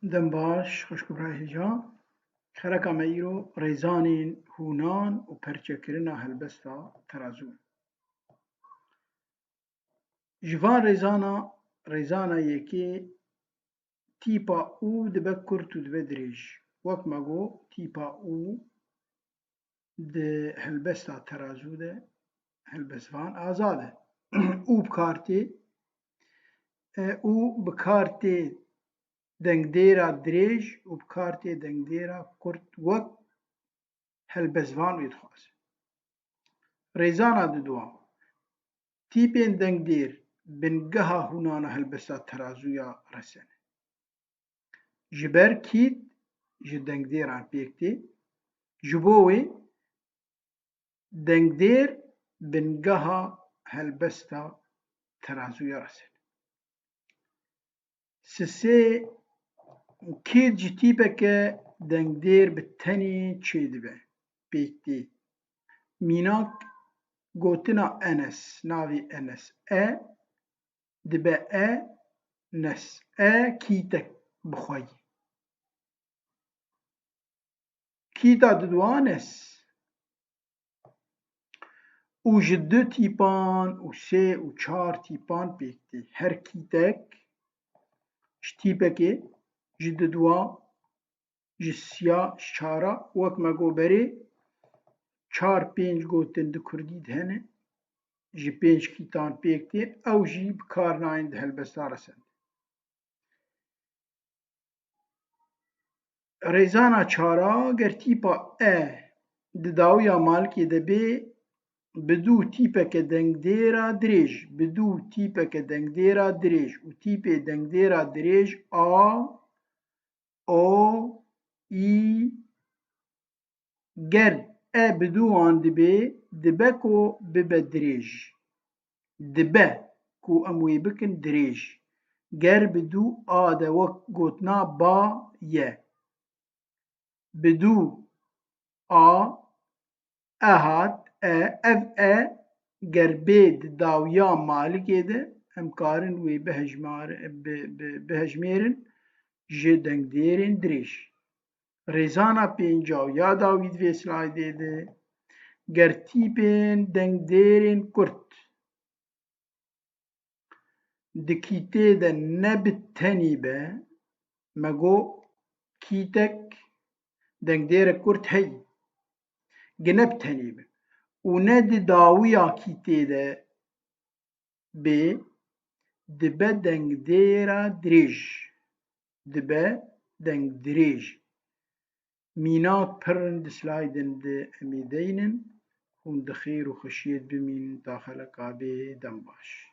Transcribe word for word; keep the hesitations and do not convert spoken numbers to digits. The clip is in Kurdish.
Dem baş, xwişk û birayê hêja. Xereka me îro rêzanên hûnan û perçekirina helbesta terazû. Ji van rêzana, rêzana yekê tîpa û dibe kurt û dibe dirêj. Wek me got, tîpa û di helbesta terazû de helbestvan azad e. Û bi kar tê, e, û bi kar tê dengdêra dirêj û bi kar tê dengdêra kurt wek helbestvan wê dixwaze. Rêzana didua. Tîpên dengdêr bingeha hûnana helbesta terazûya resen e. Ji ber kît ji dengdêran pêk tê, ji bo wê dengdêr bingeha helbesta terazûya resen e. Sisê kît ji tîpeke dengdêr bi tenê çêdibe, pêk tê. Mînak gotina Enes, navê Enes e, dibe e, nes e, kîtek bi xwe yî. Kîta diduan es. Û ji du tîpan û sê û çar tîpan pêk tê. Her kîtek ji tîpekê, ji didua, ji siya, ji çara, wek me got berê, çar pênc gotin di kurdî de hene, ji pênc kîtan pêk tê, ew jî bi kar nayên di helbesta resen de. Rêzana çara, ger tîpa e di dawiya malikê de bê, bi dû tîpeke dengdêra dirêj, bi dû tîpeke dengdêra dirêj û tîpê dengdêra dirêj a, o, î, ger e bi dû wan dibê, dibe ku bibe dirêj. Dibe ku em wê bikin dirêj. Ger bi dû a de wek gotina ba ye. Bi dû a, e hat, e, ev e ger bê di dawiya malikê de, em karin wê bihejmar-, bi-, bi-, bihejmêrin ji dengdêrên dirêj. Rêzana pênca û ya dawî di vê slaydê de, ger tîpên dengdêrên kurt di kîtê de ne bi tenî be, me got kîtek dengdêrek kurt heyî, gi ne bi tenî be û ne di dawiya kîtê de bê, dibe dengdêra dirêj. Dibe dengdirêj. Mînak pir in di slaydên de em ê deynin. Hûn di xêr û xweşiyê de bimînin ta xeleka bê, dem baş.